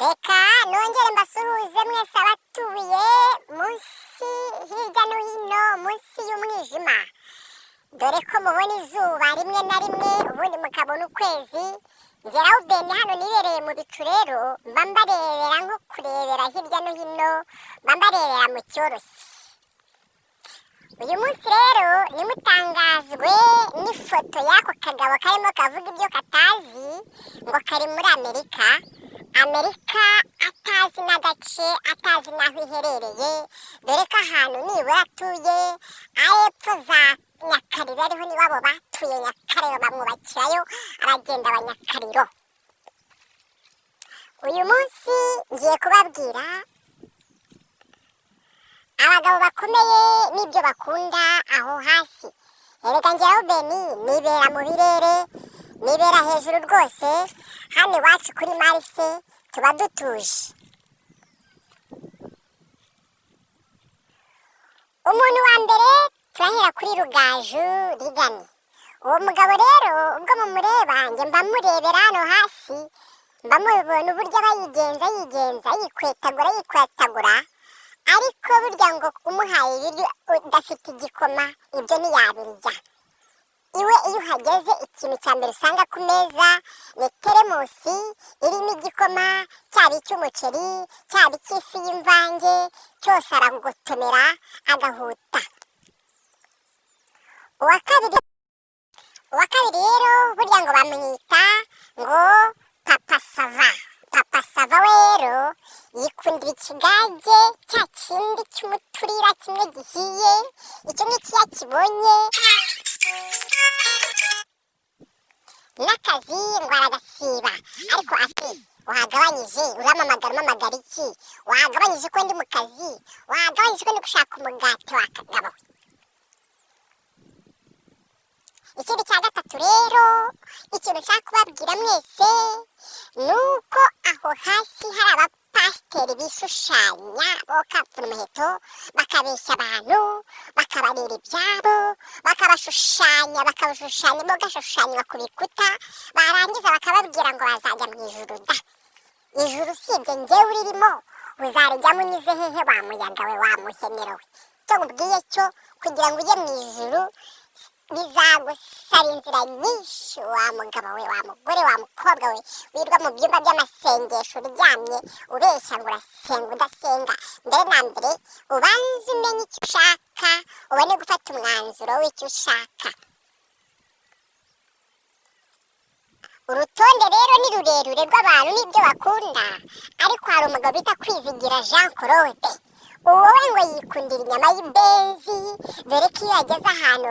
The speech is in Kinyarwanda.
Reka nongere mbasuhuze mwese abatuye munsi hirya no hino munsi y'umwijima, dore ko mubona izuba rimwe na rimwe ubundi mukabona ukwezi. Ngeraho bene hano nibereye mu bicu, rero mba mbarebera nko kurebera hirya no hino, mba mbarebera mu cyoroshye. Uyu munsi rero ntimutangazwe n'ifoto y'ako kagabo karimo kavuga ibyo katazi ngo kari muri Amerika. Amerika atazi n'agace, atazi n'aho iherereye, dore ko ahantu nibura atuye ari epfo za Nyakariro, ariho n'iwabo batuye Nyakariro, bamwubakirayo aragenda Abanyakariro. Uyu munsi ngiye kubabwira abagabo bakomeye n'ibyo bakunda aho hasi. Erega njyewe Beni nibera mu birere, nibera hejuru rwose, hano iwacu kuri Marise tuba dutuje. Umuntu wa mbere turahera kuri Rugaju Rigani. Uwo mugabo rero ubwo mumureba, njye mba murebera hano hasi, mba mubona uburyo aba yigenza yigenza, yikwetagura yikwetagura, ariko burya ngo umuhaye ibiryo udafite igikoma ibyo ntiyabirya. Iwe iyo uhageze ikintu cya mbere usanga ku meza ni teremusi irimo igikoma, cyaba icy'umuceri, cyaba icy'ifu y'imvange, cyose aragotomera agahuta. Uwa kabiri rero burya ngo bamwita ngo Papa Sava. Papa Sava we rero yikundira ikigage cya kindi cy'umuturira kimwe gihiye, icyo ngicyo iyo akibonye n'akazi ngo aragasiba. Ariko ati wagabanyije, urampamagara umpamagara iki? Wagabanyije ko ndi mu kazi, wagabanyije ko ndi gushaka umugati wa kagabo. Ikindi cya gatatu rero, ikintu nshaka kubabwira mwese ni uko aho hasi hari abapasiteri bishushanya bokapfuna umuheto, bakabeshya abantu, bakabarira ibyabo, bakabashushanya, bakabashushanya, bagashushanywa ku bikuta, barangiza bakababwira ngo bazajya mu ijuru da. Ijuru usibye njyewe uririmo, uzarijyamo unyuze hehe wa muyaga we, wa muhenero we? Icyo nkubwiye cyo, kugira ngo ujye mu ijuru bizagusaba inzira nyinshi, wa mugabo we, wa mugore, wa mukobwa we, wirwa mu byumba by'amasengesho uryamye ubeshya ngo urasenga udasenga. Mbere na mbere ubanze umenye icyo ushaka, ubone gufata umwanzuro w'icyo ushaka. Urutonde rero ni rurerure rw'abantu n'ibyo bakunda, ariko hari umugabo bita Kwizigira Jean Claude. Uwo we ngo yikundira inyama y'ibenzi, dore ko iyo yageze ahantu